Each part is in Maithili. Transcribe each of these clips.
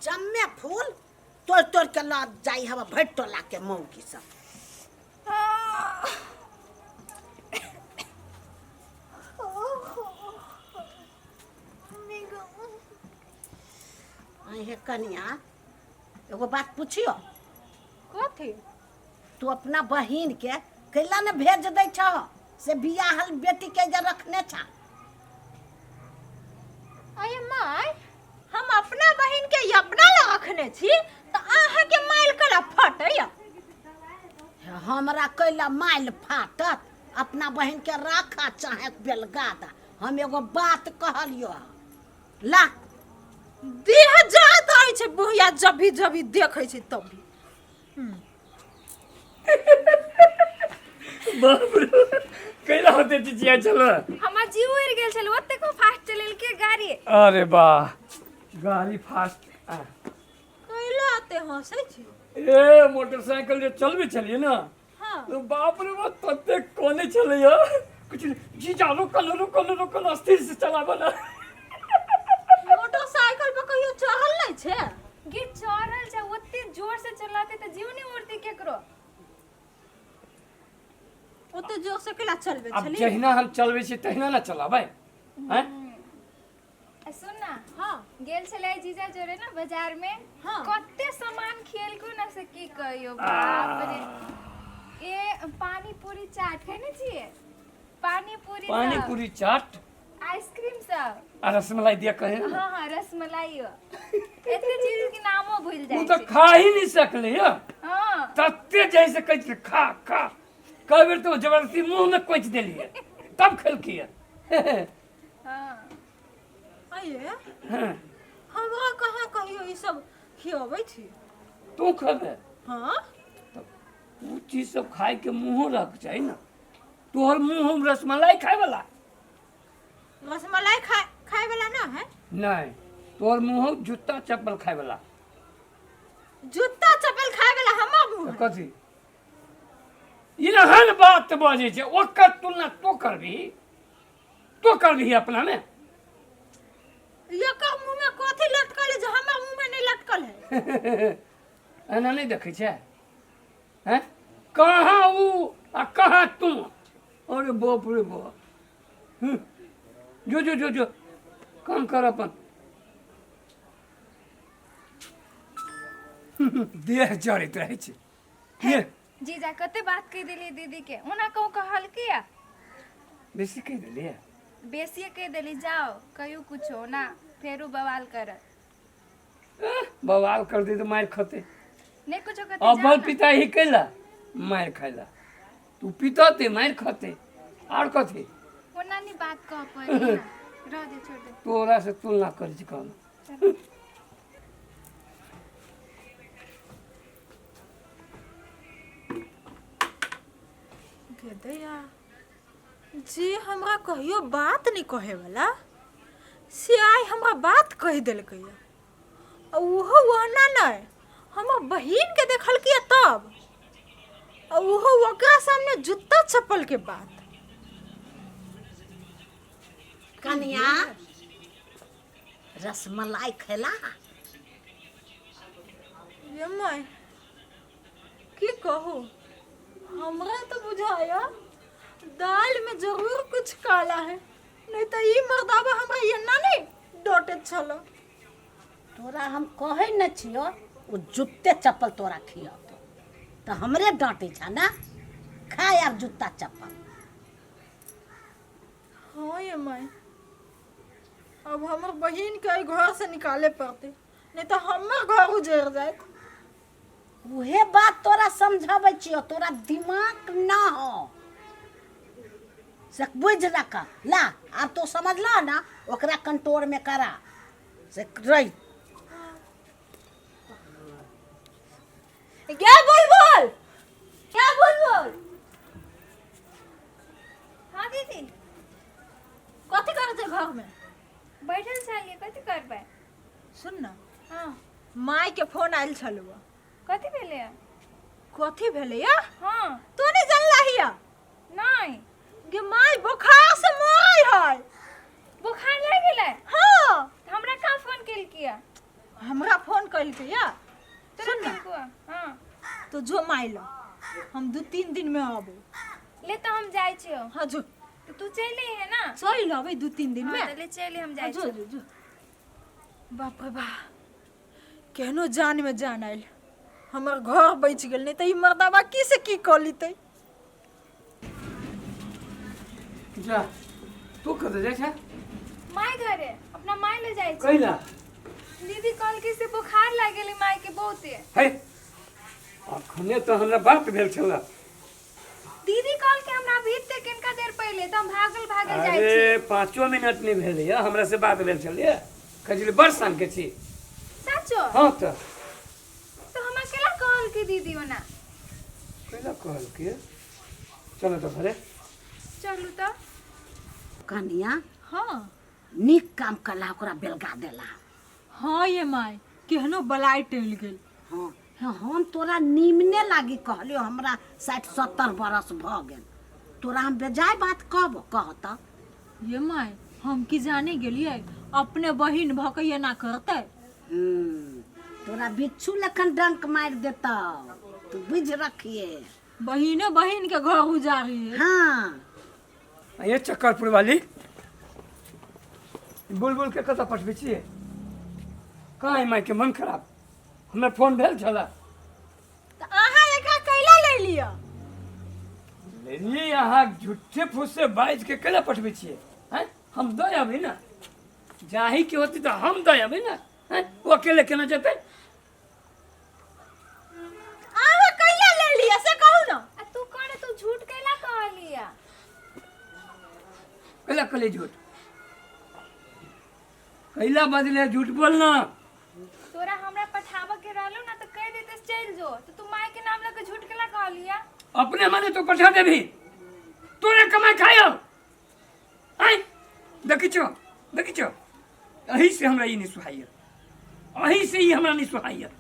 जम्मे फूल तोड़ तोड़ के लऽ जाइ हवा भरि टोला के मौगी सब। अहे कनिया, एगो बात पुछियो। कथी? तू अपना बहिन के कैला ने भेज दै छह से बियाहल बेटी के जे रखने छा? अये माय, हम अपना बहिन के अपना लग रखने छी तऽ अहाँ के माइल कला फटैया? हमरा कैला माइल फाटत? अपना बहिन के राखा चाहे बेलगादा, हम एगो बात कहलियो ला। देह जात अछि बुढ़िया, जब भी जब भी देखै छी तब भी। बाप रे, कैला होते चिचिया चल। हमर जीव उड़ि गेल छल, ओतेक फास्ट चलेलकै गाड़ी। अरे वाह, गाड़ी फास्ट। कैला एते हंसै छी? ए मोटरसाइकिल जे चलबे छलियै ने। हाँ। तो बाप रे बाप, तते कोने छलैया कुछ जीजा, रुकल रुकल रुकल, स्थिर से चलाबऽ ना। मोटरसाइकिल पर कहियो चढ़ल नहीं छे? गे चढ़ल छै, ओते जोर से चलाते तऽ जीव नहीं उड़ते केकरो। ओते जोर से केला चलबे आब छली? जहिना हम चलबै छी तहिना ने चलाबै हैं। आ सुन ना। हाँ। गेल छलै जीजा जोरे ना बाजार में। हाँ। कते सामान खियलको ना से की कहियो, बाप रे। ए पानी पूरी चाट खेने छियै? पानी पूरी। पानी पूरी चाट, आइसक्रीम सब आ रसमलाई दिया कहे ने। हाँ हाँ, रसमलाई, एते चीज के नामो भूल ओ जाइ तऽ छी। खा ही नहीं सकले या। हाँ। तते जैसे कहै छलै खा खा, कई बेर तो जबरदस्ती मुंह में कोचि देलियै तब खेलकियै। हाँ। अये। हाँ। हमरा कहाँ कहियो ई सब खियाबै छी? तू खेबे? हाँ। ओ चीज सब खाय के मुँहो रख चाही ना, तोहर मुँह हम रसमलाई खाय वाला? रसमलाई खाए खाए वाला ना है? नहीं, तोहर मुँह जूता चप्पल खाय वाला। जूता चप्पल खाए वाला हमर मुँह है? कथी एहन बात बजै छै? ओकर तुलना तो करबही, तो करबही अपना में? एकर मुँह में कथी लटकल है जे हमर मुँह में नहीं लटकल है? एना नहीं देखै छै हैं, कहाँ ऊ आ कहाँ तू। अरे बाप रे बाप। जो जो जो जो काम कर अपन। देह जड़ैत रहै छै ये। जीजा, कते बात कहि देलियै दीदी के, ओना कहूँ कहलकै या? बेसी कहि देलियै। बेसिए कहि देली, जाओ कहियो कुछो ना फेरू बवाल करत। बवाल कर दे तऽ मारि खते। नहीं कुछो कहते, जाओ अब्बल ना। पिता ही कैला मारि खाइला, तू पितते मारि खते आर कथी? ओना नहीं बात कह पड़ी ना, रह दे, छोड़ दे। तोरा से तुलना करै छी कहना। गे दैया, जे हमरा कहियो बात नहीं कहे वाला से आइ हमरा बात कहि देलकै। आ ओहो ओहना नहि, हमर बहिन के देखलकै तब, आ ओहो ओकरा सामने जूता चप्पल के बात। कनिया, रसमलाई खेला? ये माय, की कहू, हमरा तो बुझाया दाल में जरूर कुछ काला है, नहीं तो ई मर्दाबा हमरा एना नहीं डोटे छलो। तोरा हम कहै न छियो ओ जूते चप्पल तोरा खियतो तऽ हमरे डांटे छा ना? खा आब जूता चप्पल। हाँ ये माय, अब हमर बहिन के एहि घर से निकाले पड़ते, नहीं तो हमर घर उजड़ जायत। उहे बात तोरा समझाबै छियो, तोरा दिमाग ना हो से बुझ रख ला। आब तो समझला ना, ओकरा कंट्रोल में करा से रही। क्या बुलबुल, क्या बुलबुल? हाँ दीदी। कथी करै छै घर में? बैठल छलियै, कथी करबै? सुन ना। हाँ। माय के फोन आयल छलौ। कथी भेलै? कथी भेलै या? हाँ। तू नहीं जानला हिया? नहीं। गे माय बुखार से मरै है। बुखार लागि गेलै? हाँ। तऽ हमरा कहाँ फोन केलकै? हमरा फोन कलकै या। तोरा सुन ना। केलको? हाँ। तो जो माय लग, हम 2-3 दिन में अबो। ले तो हम जाइ छियो। हाँ जो। तो तू चलि है ना? चलि अबै 2-3 दिन में। हाँ, तो ले चलि, हम हाँ, जाइ जो छियो। जो जो। बाप रे बा, केहनो जान में जान आयल, हमर घर बचि गेल, नहीं तऽ ई मर्दाबा की से की कऽ लेतै। जा, तू कतऽ जाइ छै? माय घरे, अपना माय ले जाइ छी। कैला? दीदी कहलकै से बुखार लागि गेलै माय के बहुते। है, अखने तऽ हमरा बात भेल छल। दीदी कहलकै हमरा अभी तक किनका देर पहिले, तऽ हम भागल भागल जाइ छी। अरे 5 मिनट नहि भेल यऽ हमरा से बात भेल छलै, कहै छलै बड़ शान के छी। सचो? हाँ। तऽ तो हमरा केला कहलकै दीदी ओना? कैला कहलकै? चलो तऽ घरे। चलू तऽ। कनिया। हाँ। नीक काम कला, ओकरा बेलगा देला। हाँ ये माय, केहनो बलाय टलि गेल। हाँ हाँ, हम तोरा निमने लागी कहलियो, हमरा 60-70 बरस भऽ गेल, तोरा हम बेजाय बात कहबो? कह तऽ। ये माय, हम की जाने गेलियै अपने बहिन भऽ के एना करतै। तोरा बिच्छू लखन डंक मारि देतौ, तू बुझि रखिए। बहिने बहिन के घर उजारी है। हाँ। ये चक्करपुर वाली, बुलबुल के कतऽ पठबै छियै? कहाँ माय के मन खराब, हमरा फोन भेल छलै। तऽ अहाँ एकरा कैला ले लिअ? लेलियै। अहाँ झूठे फूसे बाजि के कैला पठबै छियै? हैं, हम दऽ अबै ने, जाही के होती तऽ हम दऽ अबै ने। हैं, ओ अकेले केना जेतै? अहाँ कैला ले लिअ से कहू ने। आ तू कह, तू झूठ कैला कहलिया? कैला कहलियै झूठ? कैला बजले झूठ? बोलना। तोरा हमरा पठाबऽ के रहलो ना तऽ कहि देते चलि जो, तऽ तू माय के नाम लऽ के झूठ कैला कहलिया? अपने मने तो पठा देबही? तोरे कमाइ खायो आय। देखै छौ, देखै छौ, एही से हमरा ई नहि सुहाइए, एही से ई हमरा नहि सुहाइए।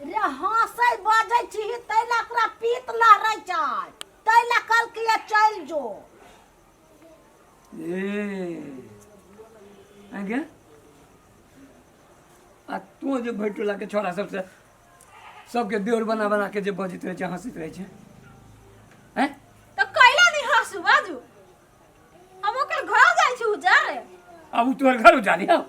रे, हँसै बजै छी तै ला ओकरा पीत लहरै छै, तै ला कहलकै चलि जो। ए आगे आ तू जे भैटोला के छोरा सबसे सबके देवर बना बना के जे बजैत रहै छै, हँसैत रहै छै, हैं? तऽ कैला नहि हँसू बाजू? हम ओकर घर जाइ छी उजारे। आब उ तोहर घर उजारी हौ?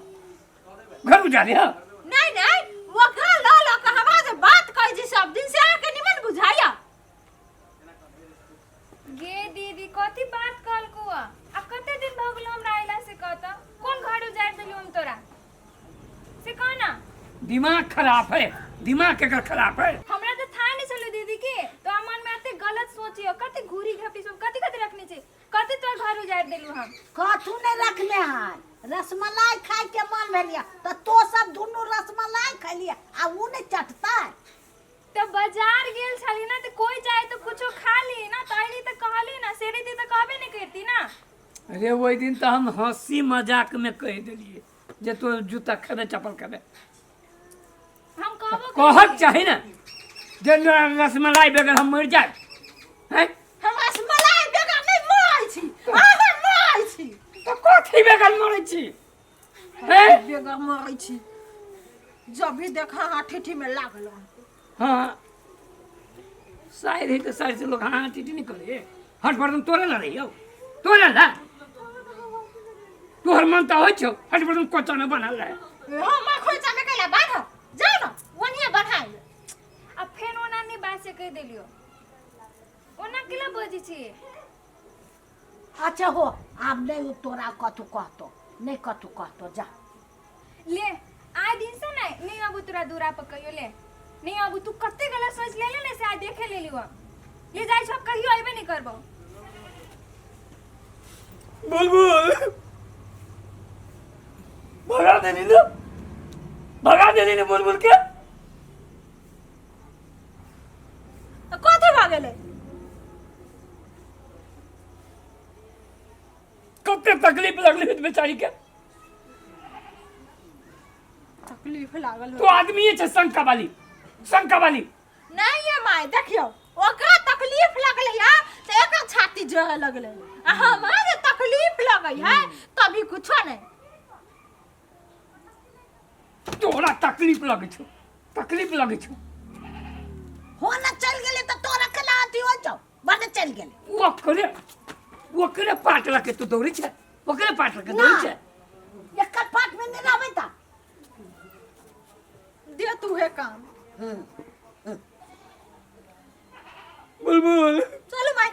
घर उजारी हौ? नहीं नहीं, ओकरा लऽ लऽ के हमरा जे बात कहै छी सब दिन, से अहाँके निमन बुझाइया? गे दीदी, कथी बात कहलकौ? आ कते दिन भऽ गेलो हमरा अयला से कहत? कोन घर उजारि देलू हम तोरा, से कह ना। दिमाग खराब है, दिमाग केकर खराब है। हमरा तऽ था नहीं छलो दीदी के तो मन में एते गलत सोचियो, कते घूरी घपटी सब कथी कथी रखने छै, कते तोर घर उजारि देलू हम? कथू नहि रखने है। रसमलाई खाय के मन भेलिया तऽ तो सब दुनू रसमलाई खैलिया आ उ नहि चटतै? तऽ बाजार गेल छली ना, तऽ कोई जाए तो कुछो खा ली ना, तऽ अयली तऽ कहली ना, से रहिती तऽ कहबे नहीं करती ना। अरे, ओहि दिन तऽ हम हंसी मजाक में कहि देलियै जे तू जूता खेबे, चप्पल खेबे। हम कहबो कहक चाही ने जे रसमलाई बगैर हम मरि जाए, हैं? हम रसमलाई बगैर नहि मरै छी, अहाँ मरै छी। तऽ कथी बगैर मरै छी, हैं? बगैर मरै छी, जब भी देखा अहाँ ठेठी में लागल। हाँ, शायद है तऽ शायद से लोग हाँ टीटी नहीं करे। हट बर्तन तोरे ला रही हो, तोरे ला। तोहर मन तऽ होइ छौ हट बर्तन कोचा में बनल रहे। हम खोइचा में कैला बांधब? जाउ न ओनिए बढ़ाइ। आ फेर ओना नहीं बात से कहि देलियो, ओना केला बजै छी? अच्छा हो, आब नहि उ तोरा कथू कहतो, नहि कथू कहतो, जा। ले, आइ दिन से नहीं नहीं आबू तोरा दूरा पर कहियो, ले नहीं आबू। तू कते गलत सोच ले ले ने, से आइ देखे ले लियो। ले जाइ छौ, कहियो अइबे नहीं करबो। बुलबुल, भगा देली ने, भगा देली ने बुलबुल के। तऽ कथी भऽ गेलै? कते तकलीफ लगली होत बेचारी के। तकलीफ लागल तो आदमी छै शंका वाली, शंका वाली। नहीं ये माय, देखियौ, ओकरा तकलीफ लगलै है तऽ एकर छाती जरे लगलै, आ हमरा जे तकलीफ लगै है तभी कुछो नहीं। तोरा तकलीफ लगै छौ, तकलीफ लगै छौ। हो ना चल गेलै तऽ तोरा केना अथी हो जाउ, बड्ड चलि गेलै। ओकरे ओकरे पाट लके तू दौड़ै छै, ओकरे पाट लके दौड़ै छै। एकर पाट में नहि रहबै तऽ दे तू है काम। बुलबुल, चलू माय।